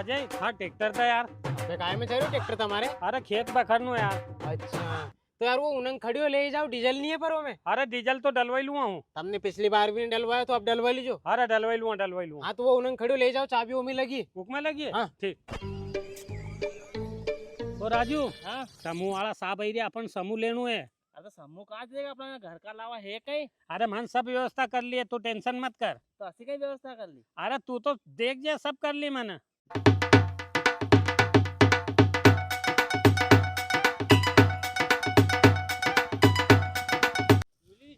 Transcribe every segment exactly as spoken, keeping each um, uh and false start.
अजय, हाँ, ट्रैक्टर था यार। अबे, काय में चाहिए ट्रैक्टर तुम्हारे? अरे, खेत बखरनू यार। अच्छा, तो यार, वो उनंग खड़ियो ले जाओ, डीजल नहीं है पर वो में। अरे, डीजल तो डलवाई लूंगा हूँ। तुमने पिछली बार भी नहीं डलवाया, तो अब डलवा लीजो। अरे, डलवाई लूंगा, डलवाई लूंगा। हाँ, तो वो उनंग खड़ियो ले जाओ, चाबी वो में लगी। उक में लगी है? हाँ। ठीक। ओ राजू, हाँ? समूह वाला साहब आई रे, अपन समूह लेनू है। अरे, समूह कहाँ से देगा? अपना घर का अलावा है कहीं? अरे, मन सब व्यवस्था कर लिए, तू टेंशन मत कर। तो असी कहीं व्यवस्था कर ली? अरे, तू तो देख जे, सब कर ली मैंने।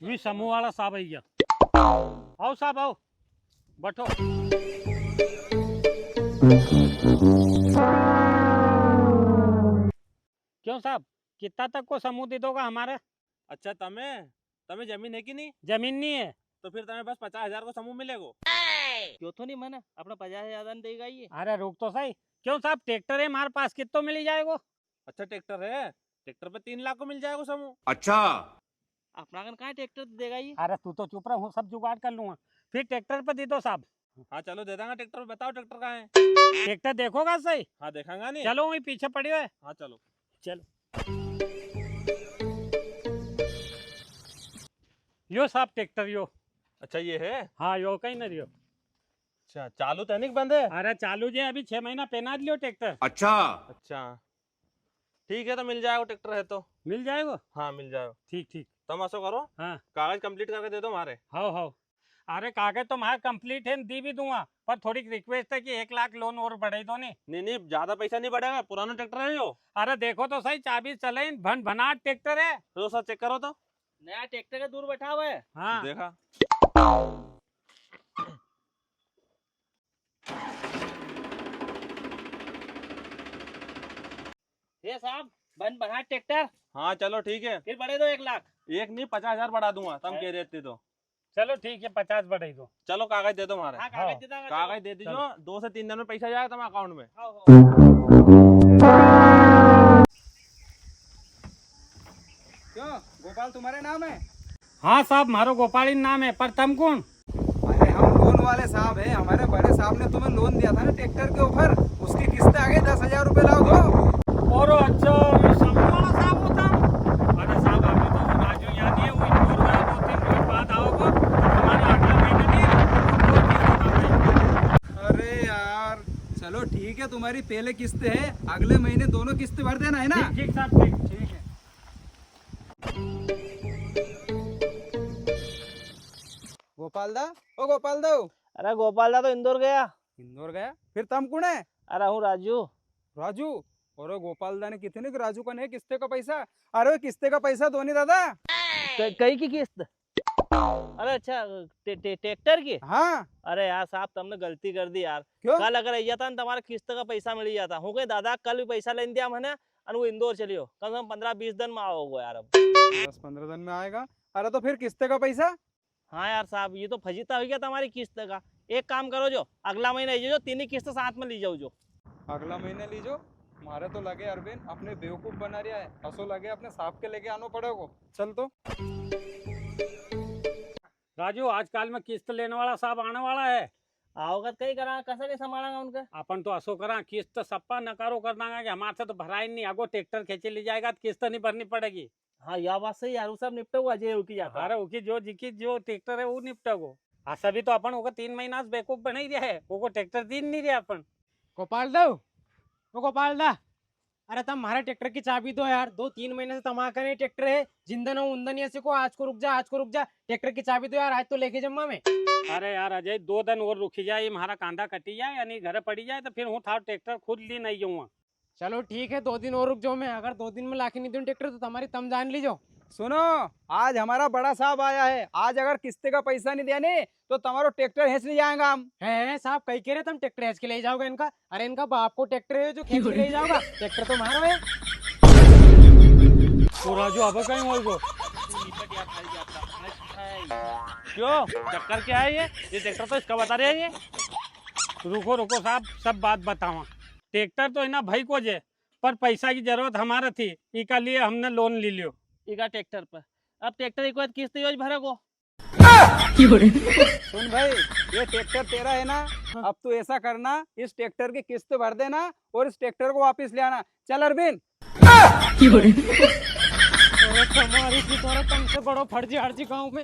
वी समूह वाला साहब आई गया। आओ साहब, आओ, बैठो। क्यों साहब, कितना तक को समूह दे दोगा हमारे? अच्छा, तमे, तमे जमीन है कि नहीं? जमीन नहीं है। तो फिर तमे बस पचास हजार को समूह मिलेगो। क्यों तो नहीं मना, अपना पचास हजार दान देगा ये। अरे रुक तो सही, क्यों साहब, ट्रैक्टर है हमारे पास, कितो मिली जाएगो? अच्छा, ट्रैक्टर है, ट्रैक्टर पे तीन लाख को मिल जाएगो समूह। अच्छा। अपना कन कहाँ ट्रैक्टर देगा ये? अरे तू तो चुप रह, हूँ सब जुगाड़ कर लूंगा, फिर ट्रैक्टर पे दे दो साहब। हाँ, चलो, दे देंगा ट्रैक्टर। बताओ, ट्रैक्टर कहाँ है? ट्रैक्टर देखोगा सही? हाँ, देखांगा नहीं। चलो, वही पीछे पड़ियो है। हाँ, चलो। चलो। यो साहब ट्रैक्टर यो। अच्छा, ये है? हाँ, यो कहीं ना रियो। अच्छा, चालू तो है नहीं, बंद है? अरे, चालू जे, अभी छह महीना पहना लियो ट्रैक्टर। अच्छा। अच्छा, ठीक है, तो मिल जाएगा, ट्रैक्टर है तो। मिल जाएगा? हाँ, मिल जाएगा। ठीक, ठीक। तुम ऐसा करो, हाँ। कागज कंप्लीट करके दे दो हमारे। हाँ, हाँ। अरे, कागज तो हमारे कंप्लीट है, दी भी दूंगा, पर थोड़ी रिक्वेस्ट है कि एक लाख लोन और बढ़ाई दो नी। नहीं, नहीं, ज्यादा पैसा नहीं बढ़ेगा, पुराना ट्रैक्टर है यो। अरे, देखो तो सही, चाबी चले, भन भनाट ट्रैक्टर है। तो सर, चेक करो तो। नया ट्रैक्टर के दूर बैठा हुआ है। हाँ। देखा। ये साहब, बन बना ट्रैक्टर। हाँ, चलो, ठीक है। फिर बढ़े दो एक लाख। एक नहीं, पचास हजार बढ़ा दूंगा, तुम अरे। कह रहे थे तो। चलो, ठीक है, पचास बढ़ाई दो। चलो, कागज दे दो हमारे। हाँ, कागज हाँ। दे दो, कागज दे दीजिए, चलो। दो से तीन दिन में पैसा जाएगा तुम्हारे अकाउंट में। हाँ, हाँ। क्यों, गोपाल तुम्हारे नाम है? हाँ साहब, मारो गोपाल ही नाम है, पर तम कौन? अरे, हम लोन वाले साहब हैं, हमारे बड़े साहब ने तुम्हें लोन दिया था ना ट्रैक्टर के ऊपर, उसकी किस्त आ गई, दस हजार रुपये लाओ दो। और अच्छा, ये समूह वाला साहब होता? अरे साहब, अभी तो वो राजू यहाँ नहीं है, वो इंदौर गया, दो तीन मिनट बाद आओगे, हमारा अगला महीना नहीं है, वो किस्त आता है। अरे यार, चलो ठीक है, तुम्हारी पहले किस्त है, अगले महीने दोनों किस्त भर देना है ना? ठीक, ठीक साहब, ठीक, ठीक है। गोपाल दा, ओ गोपाल दा। अरे गोपाल दा तो इंदौर गया। इंदौर गया? फिर तम कुण है? अरे हूँ राजू। राजू? अरे गोपाल दा ने कितने के राजू कने है किस्ते का पैसा? अरे किस्ते का पैसा दो नी दादा। क-, कई की किस्त? अरे अच्छा, टे-, टे-, ट्रैक्टर की? हाँ। अरे यार साहब, तमने गलती कर दी यार। क्यों? कल अगर आई जाता ना, तमारा किस्त का पैसा मिली जाता। हूँ कहीं दादा, कल भी पैसा लेन दिया मैंने, अन वो इंदौर चलियो। कम से कम पन्द्रह बीस दिन में आओगे यार अब। दस पन्द्रह दिन में आएगा। अरे तो फिर किस्ते का पैसा? हाँ यार साहब, ये तो फजीता हो गया तमारी किस्त का। एक काम करो जो, अगला महीना आई जाओ, तीन ही किस्त साथ में ली जाओ जो। अगला महीना ली जाओ? म्हारे तो लगे अरविंद अपने बेवकूफ बना रिया है, असो लगे अपने साहब के लेके आनो पड़ेगो। चल तो। राजू, आजकल में किस्त लेने वाला साहब आने वाला है। आओगा तो कई करा, कसा के संभालांगा उनका? अपन तो असो करा, किस्त सप्पा नकारो कर दांगा कि हमारे से तो भराई नहीं, आगो ट्रैक्टर खींचे ले जाएगा तो किस्त नहीं भरनी पड़ेगी। हाँ, या बात सही यार, वो सब निपटेगो अजय, उकी जाता। अरे, उकी जो, जिकी जो ट्रैक्टर है, वो निपटेगो। हाँ, सभी तो अपन ओको तीन महीना से बेवकूफ बनाई दिया है, ओको ट्रैक्टर दी नहीं रिया अपन। गोपाल दा, ओ गोपाल दा, अरे तम म्हारा ट्रैक्टर की चाबी दो यार, दो तीन महीने से तमारा कने ट्रैक्टर है, जिंदन हो उंदन ही ऐसे को, आज को रुक जा, आज को रुक जा, ट्रैक्टर की चाबी दो यार, आज तो लेके जम्मा मैं। अरे यार अजय, दो दिन और रुकी जाए, ये म्हारा कांदा कटी जाए यानी घर पड़ी जाए, तो फिर हूँ थारो ट्रैक्टर खुद ली नहीं जाऊंगा। चलो ठीक है, दो दिन और रुक जाओ, मैं अगर दो दिन में लाके नहीं दूं ट्रैक्टर तो तमारी तम जान लीजो। सुनो, आज हमारा बड़ा साहब आया है, आज अगर किस्ते का पैसा नहीं दिया ने तो तमारो ट्रैक्टर हेंच ले जाएगा हम। है, है साहब, कई कह रहे तम ट्रैक्टर हेंच के ले जाओगा इनका? अरे इनका बाप को ट्रैक्टर है जो खेंच के ले जाओगा, ट्रैक्टर तो म्हारो है। तो राजू अब कहीं होएगो? क्यों, चक्कर क्या है ये? ये ट्रैक्टर तो इसका बता रहे हैं ये। रुको रुको साहब, सब बात बतावा। ट्रैक्टर तो है ना भाई को जे, पर पैसा की जरूरत हमारे थी, इका लिए हमने लोन ले लियो। इका ट्रैक्टर पर। अब ट्रैक्टर एक बार किस्त योज भरेगो। सुन भाई, ये ट्रैक्टर तेरा है ना, अब तू ऐसा करना, इस ट्रैक्टर की किस्त भर देना और इस ट्रैक्टर को वापस ले आना। चल अरविंद। अरे तुम्हारी की, थोड़ा तुमसे बड़ो फर्जी हर्जी गांव में।